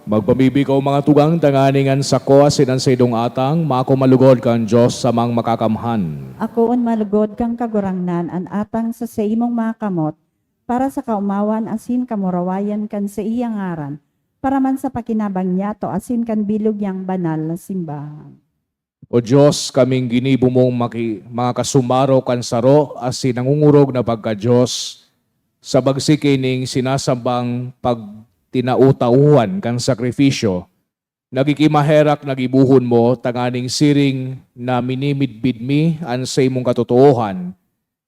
Magpamibi kamo, mga tugang, tanganing an sako asin an saindong atang mako malugod kan Dios Amang Makakamhan. Akoon malugod kan Kagurangnan an atang sa saimong mga kamot, para sa kaomawan asin kamurawayan kan saiyang ngaran, para man sa pakinabang niyato asin kan bilog niyang banal na simbahan. O Dios, kaming ginibo mong maki-, mga kasumaro kan saro asin nangungurog na pagka-Dios, sa bagsik ining sinasambang pagtinao-tawohan kan sakrifisyo, nagkikimaherak na gibohon mo tanganing siring na minimidbid mi an saimong katotoohan,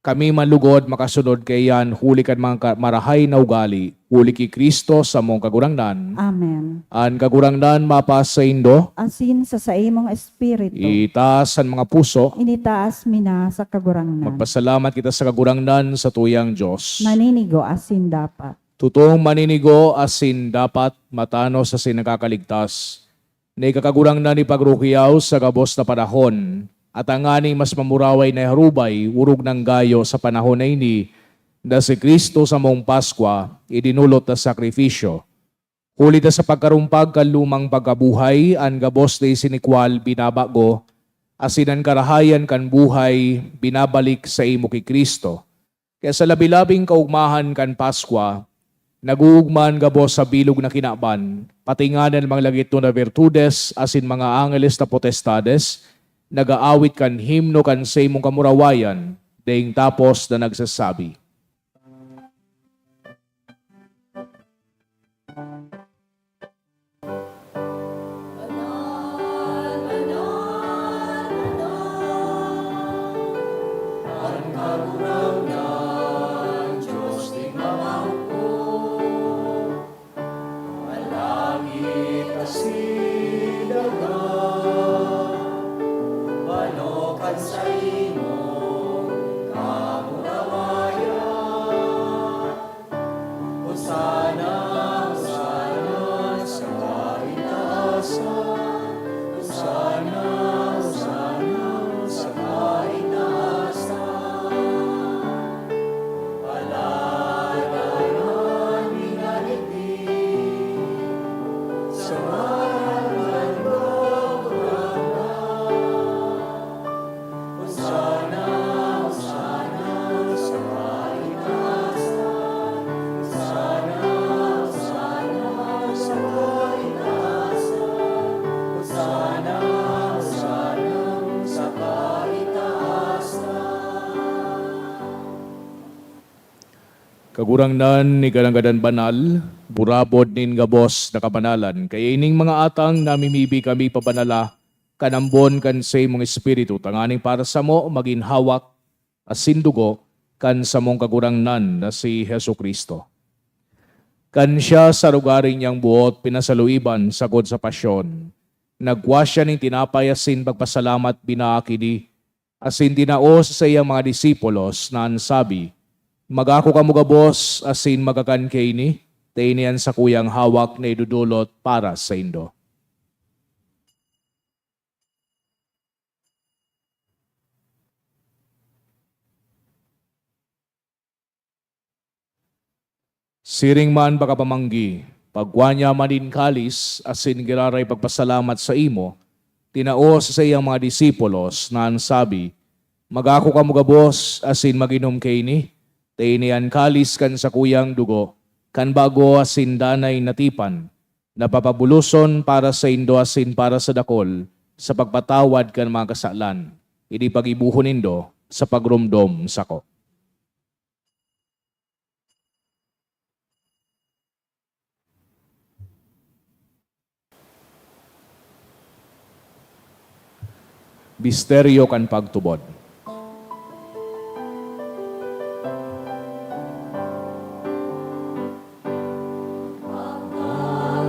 kami man lugod makasunod kaiyan huli kan mga ka-, marahay na ugali, huli ki Cristo samong Kagurangnan. Amen. An Kagurangnan mapasaindo. Asin sa saimong espiritu. Itaas an mga puso. Initaas mi na sa Kagurangnan. Magpasalamat kita sa Kagurangnan, sa tuyang Dios. Maninigo asin dapat. Totoong maninigo asin dapat, matanos asin nakakaligtas, na ika, Kagurangnan, ipagrukiyaw sa gabos na panahon, at tanganing mas mamuraway na iharubay, orog nang gayo sa panahon na ini, na si Cristo samong Paskwa, idinolot na sakrifisyo. Huli ta sa pagkarumpag kan lumang pagkabuhay, an gabos na isinikwal binabago, asin an karahayan kan buhay binabalik sa imo ki Cristo. Kaya sa labi-labing kaogmahan kan Paskwa, nag-oogma an gabos sa bilog na kinaban, pati ngadan mga lagitnon na birtudes asin mga angeles na potestades, nag-aawit kan himno kan saimong kamurawayan, daing tapos na nagsasabi, Kagurangnan, ika an gadan banal, burabod nin gabos na kabanalan. Kaya ining mga atang namimibi kami pabanala kan ambon kan saimong Espiritu, tanganing para samo magin hawak asin dugo kan samong Kagurangnan na si Jesu-Cristo. Kan siya sa arogaring niyang buot pinasaluiban sagkod sa pasyon, nagkua siya nin tinapay asin pagpasalamat, binaak ini, asin tinao sa saiyang mga disipulos na an sabi, "Magako kamo gabos asin magkakan kaini, ta ini an sakuyang hawak na idodolot para saindo." Siring man pakapamanggi, pagkua niya man nin kalis asin giraray pagpasalamat saimo, tinao sa saiyang mga disipulos na an sabi, "Magako kamo gabos asin mag-inom kaini, ta ini an kalis kan sakuyang dugo kan bago asin danay na tipan, na papabuloson para saindo asin para sa dakol sa pagpatawad kan mga kasalan. Ini paggibohon nindo sa pagromdom sako." Misteryo kan pagtubod.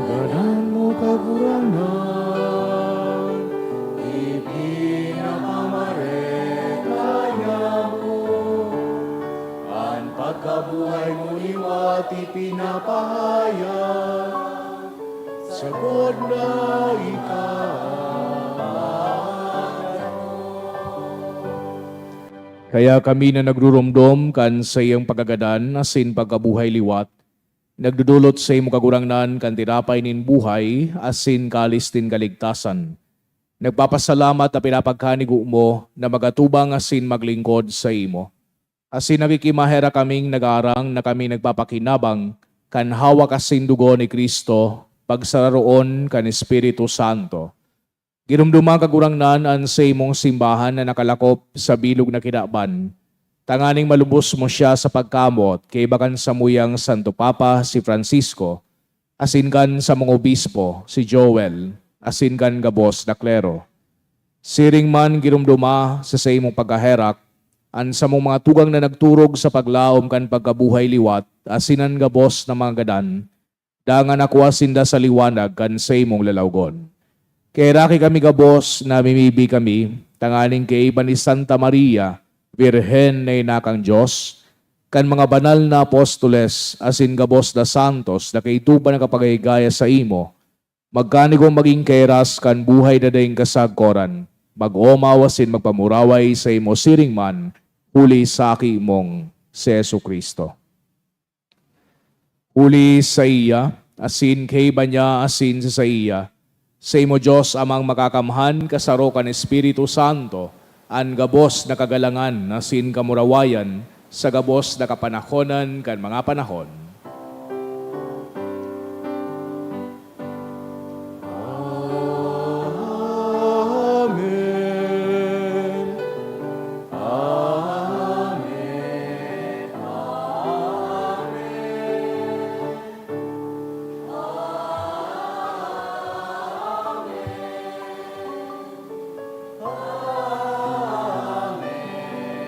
Pagkagadan mo, Kagurangnan, ipinapamareta niya mo. An pagkabuhay mo liwat ipinapahayag, sagkod na ika. Kaya kami na nagruromdom kan saiyang pagkagadan asin pagkabuhay liwat, Nagdodolot saimo, Kagurangnan, kan tinapay nin buhay asin kalis nin kaligtasan. Nagpapasalamat ta pinapagkanigo mo na magatubang asin maglingkod saimo. Asin nakikimaherak kaming nagaarang na kami nagpapakinabang kan hawak asin dugo ni Cristo, pagsararoon kan Espiritu Santo. Giromdoma, Kagurangnan, an saimong simbahan na nakalakop sa bilog na kinaban, tanganing malubos mo siya sa pagkamoot kaiba kan samuyang Santo Papa, si Francisco, asin kan samong obispo, si Joel, asin kan gabos na klero. Siring man giromdoma sa saimong pagkaherak an samong mga tugang na nagturog sa paglaom kan pagkabuhay liwat asin an gabos na mga gadan, dangan nakua sinda sa liwanag kan saimong lalawgon. Kaheraki kami gabos, namimibi kami, tanganing kaiba ni Santa Maria, Birhen na ina kan Dios, kan mga banal na apostoles, asin gabos na santos na kaidto pa nakapagahigaya saimo, magkanigong magin kahiras kan buhay na daing kasagkoran, mag-omaw asin magpamuraway saimo siring man, huli sa Aki mong si Jesu-Cristo. Huli saiya, asin kaiba niya, asin sa saiya, saimo, Dios Amang Makakamhan, kasaro kan Espiritu Santo, an gabos na kagalangan asin kamurawayan sa gabos na kapanahonan kan mga panahon. Amen. Amen. Amen. Amen.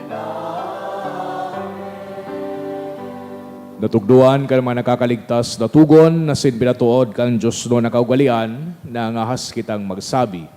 Amen. Natugdoan kan mga nakakaligtas na tugon asin pinatood kan diosnon na kaugalean, nangahas kitang magsabi.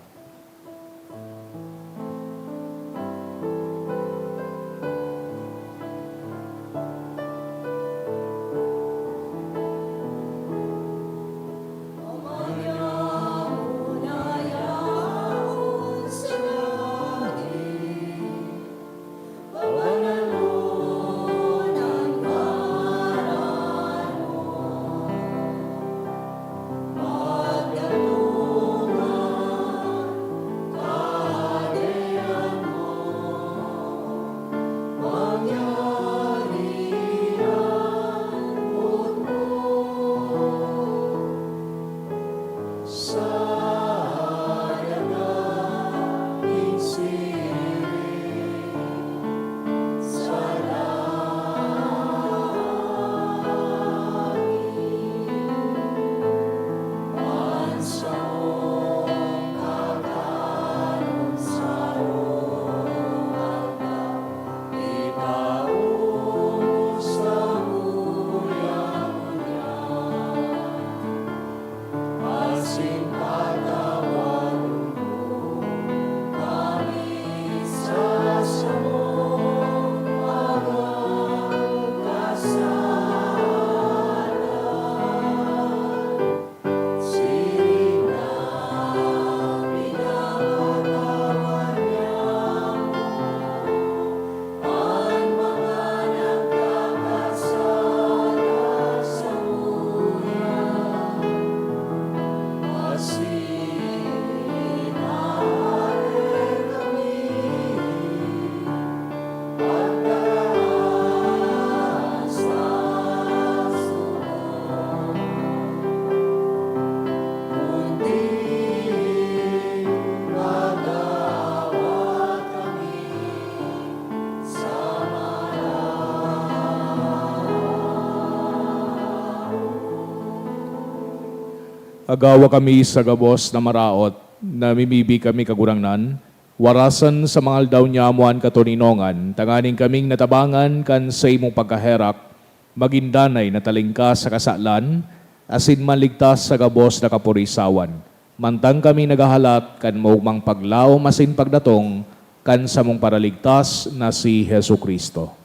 Agawa kami sa gabos na maraot, namimibi kami, Kagurangnan, warasan sa mga aldaw nyamo an katoninongan, tanganing kaming natabangan kan saimong pagkaherak, magin danay na talingka sa kasalan, asin maligtas sa gabos na kapurisawan, mantang kami naghahalat kan maogmang paglaom asin pagdatong kan samong Paraligtas na si Jesu-Cristo.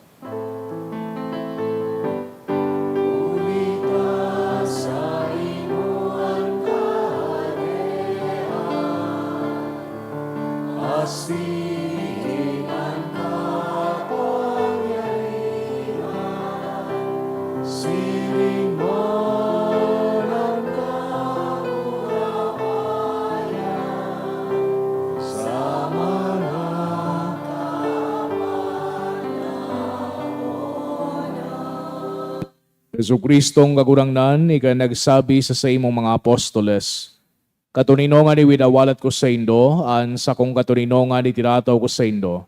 Jesu-Cristong Kagurangnan, ika nagsabi sa saimong mga apostoles, "Katoninongan iwinawalat ko saindo, an sakong katoninongan itirataw ko saindo."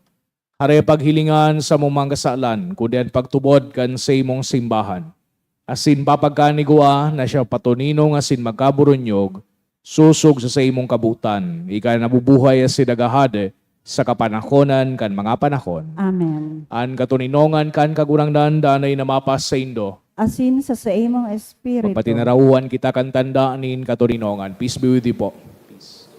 Hare paghilingan sa mong mga kasalan, kundi an pagtubod kan saimong simbahan. Asin papagkanigua na siya patoninong asin magkaburunyog, sosog sa saimong kabotan. Ika nabubuhay asin naghahade sa kapanahonan kan mga panahon. Amen. An katoninongan kan Kagurangnan danay na mapasaindo. Asin sa saimong espiritu. Magpatinarauhan kita kan tanda nin katoninongan. Peace be with you po. Peace.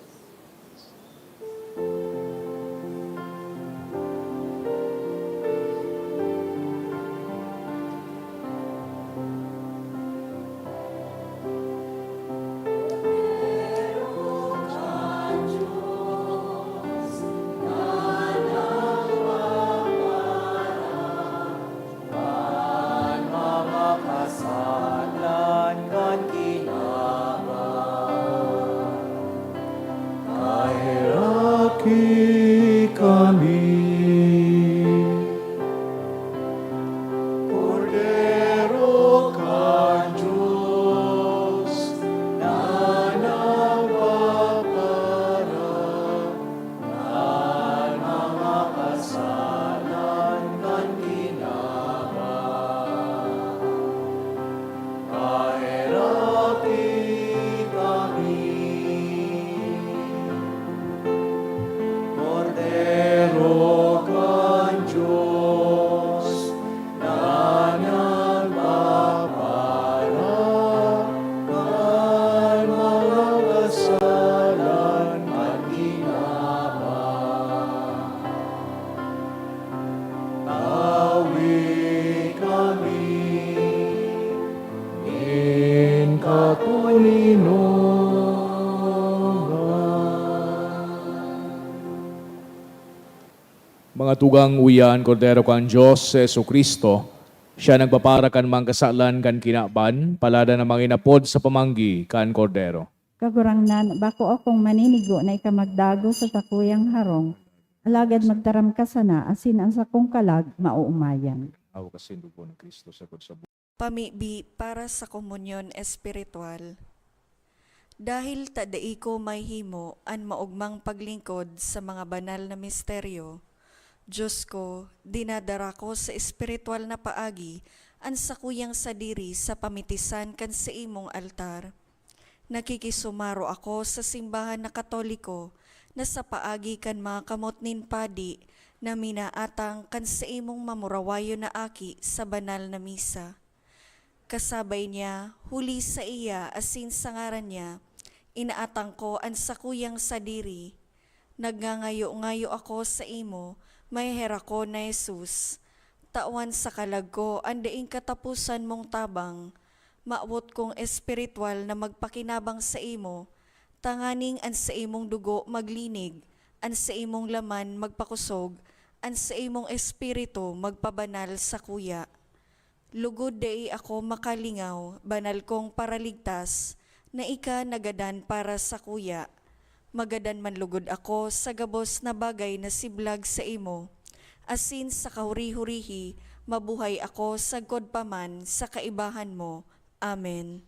Kaheraki kami, Kordero kan Dios na nagpapara kan mga kasalan kan kinaban. Kaheraki kami, Kordero kan Dios, na nagpapara kan mga kasalan kan kinaban. Tawi kami nin katoninongan. Mga tugang, uya an Kordero kan Dios, si Jesu-Cristo. Siya nagpapara kan mga kasalan kan kinaban, paladan na mga inapod sa pamanggi kan Kordero. Kagurangnan, bako akong maninigo na ika magdagos sa sakuyang harong, alagad magtaram ka sana, asin an sakong kalag maoomayan. Hawak asin dugo ni Cristo sagkod sa bu- Pamibi para sa komunyon espiritual. Dahil ta dai ko mahimo an maogmang paglingkod sa mga banal na misteryo, Dios ko, dinadara ko sa espiritual na paagi an sakuyang sadiri sa pamitisan kan saimong altar. Nakikisumaro ako sa simbahan na Katoliko na sa paagi kan mga kamot nin padi na minaatang kan saimong mamurawayon na aki sa banal na misa. Kasabay niya, huli saiya asin sa ngaran niya, inaatang ko an sakuyang sadiri. Nagngangayo-ngayo ako saimo, maheherakon na Jesus. Tawan sa kalag ko an daing kataposan mong tabang. Mawot kong espiritual na magpakinabang saimo, tanganing an saimong dugo maglinig, an saimong laman magpakosog, an saimong espiritu magpabanal sakuya. Lugod dai ako makalingaw, banal kong Paraligtas, na ika nagadan para sakuya. Magadan man lugod ako sa gabos na bagay na siblag saimo, asin sa kahuri-hurihi mabuhay ako sagkod pa man sa kaibahan mo. Amen.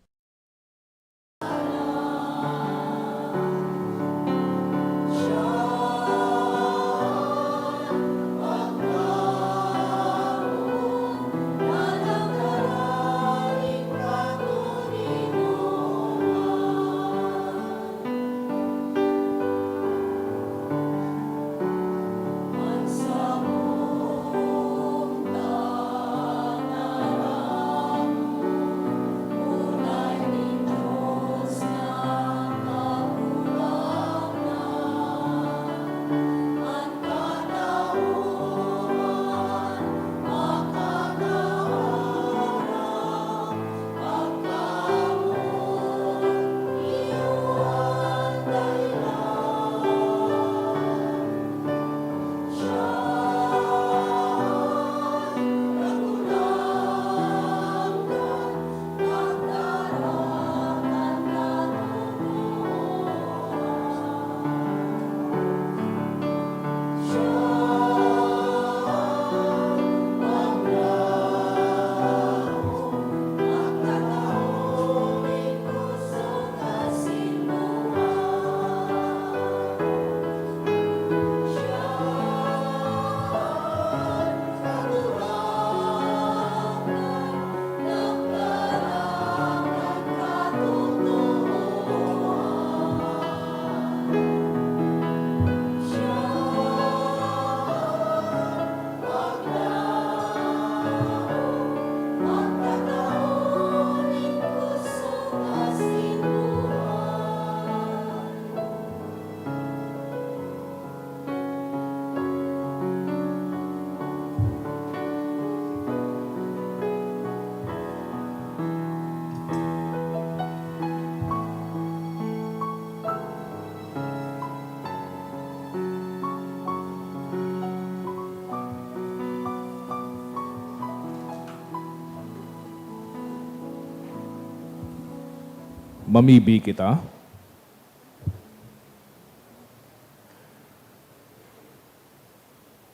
Mamibi kita.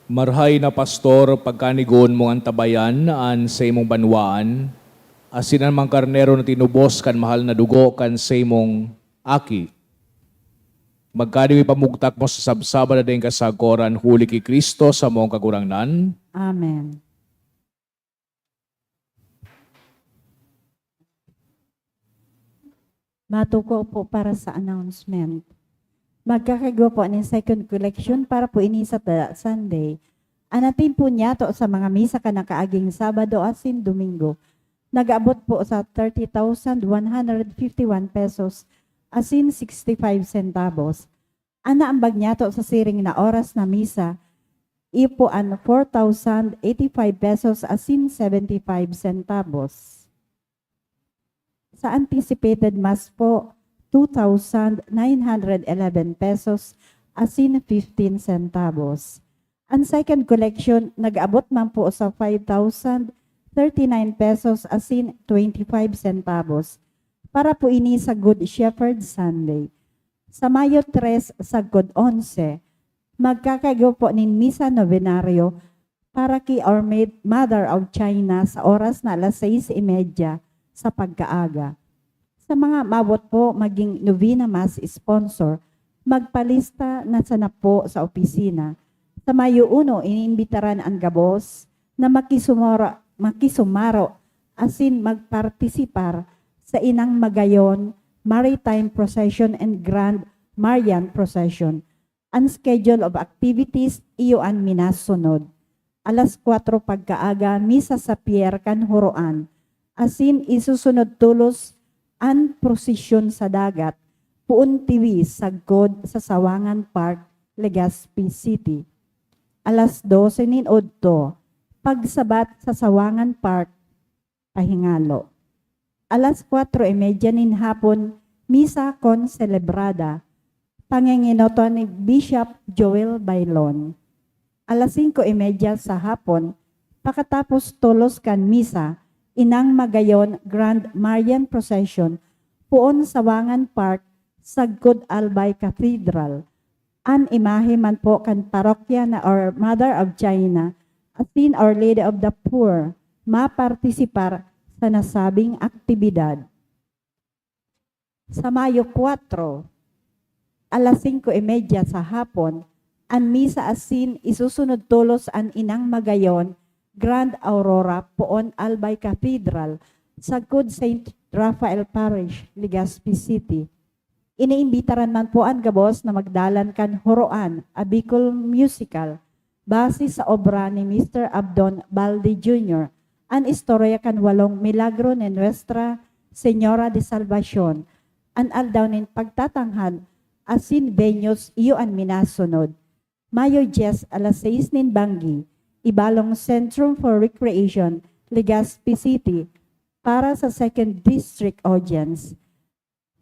Marhay na Pastor, pagkanigon mong antabayan an saimong banwaan, asin an mga karnero na tinubos kan mahal na dugo kan saimong Aki. Magkano ipamugtak mo sa sabsaba na daing kasagoran huli ki Cristo samong Kagurangnan? Amen. Matuko po para sa announcement. Magkakagwa po nin second collection para po ini sa ta-, Sunday. An atin po niyato sa mga misa kan nakaaging Sabado asin Domingo, nag-abot po sa thirty thousand one hundred fifty-one pesos asin sixty-five centavos. An naambag niyato sa siring na oras na misa, iyo po an four thousand eighty-five pesos asin seventy-five centavos. Sa anticipated mass po, two thousand nine hundred eleven pesos asin fifteen centavos. An second collection nag-abot man po sa five thousand thirty-nine pesos asin twenty-five centavos. Para po ini sa Good Shepherd Sunday. Sa Mayo tres sagkod onse, magkakaigo po nin misa novenario para ki Our Maid-, Mother of China sa oras na alas sais y media sa pagkaaga. Sa mga maabot po maging novena mass sponsor, magpalista na sana po sa opisina. Sa Mayo uno, iniimbitaran an gabos na makisumara-, makisumaro asin magpartisipar sa Inang Magayon Maritime Procession and Grand Marian Procession. An schedule of activities iyo an minasunod. Alas kwatro pagkaaga, misa sa pier kan Horoan, asin isusunod tolos an prosesyon sa dagat, poon tiwi sagkod sa Sawangan Park, Legazpi City. Alas dose nin udto, pagsabat sa Sawangan Park, pahingalo. Alas kwatro y media nin hapon, misa kon selebrada, pangengenoton ni Bishop Joel Bailon. Alas singko y media sa hapon, pakatapos tolos kan misa, Inang Magayon Grand Marian Procession, poon Sawangan Park, sagkod Albay Cathedral. An imahe man po kan parokya na Our Mother of China asin Our Lady of the Poor mapartisipar sa nasabing aktibidad. Sa Mayo kwatro, alas singko y media sa hapon, an misa asin isusunod tolos an Inang Magayon Grand Aurora poon Albay Cathedral, sagkod Saint Raphael Parish, Legazpi City. Iniimbitaran man po an gabos na magdalan kan Horoan, a Bicol Musical, base sa obra ni Mister Abdon Baldi Junior, an istorya kan walong milagro ni Nuestra Señora de Salvacion. An aldaw nin pagtatanghal asin venues iyo an minasunod. Mayo dyes, alas sais nin banggi, Ibalong Centrum for Recreation, Legazpi City, para sa Second District Audience.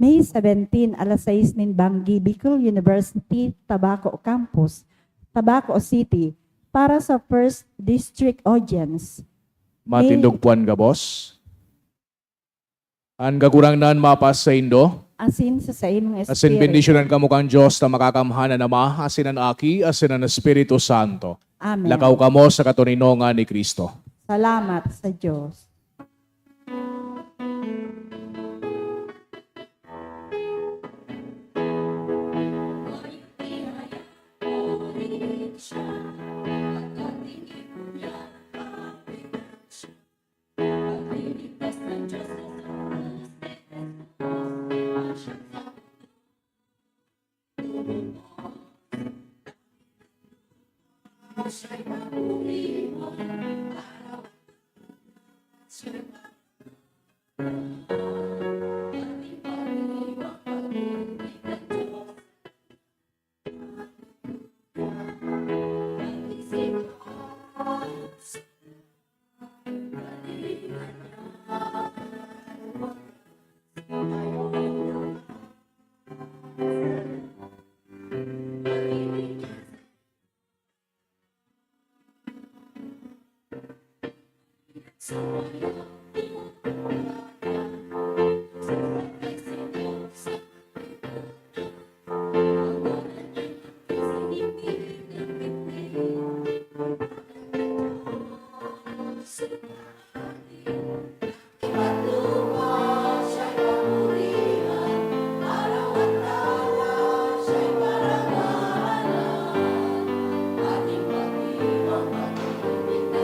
May seventeen, alas sais nin banggi, Bicol University, Tabaco Campus, Tabaco City, para sa First District Audience. Matindog po an gabos. An Kagurangnan mapasaindo. Asin sa saimong espiritu. Asin bendisyonan kamo kan Dios na makakamhan, an Ama, asin an Aki, asin an Espiritu Santo. Amen. Lakaw kamo sa katoninongan ni Cristo. Salamat sa Dios.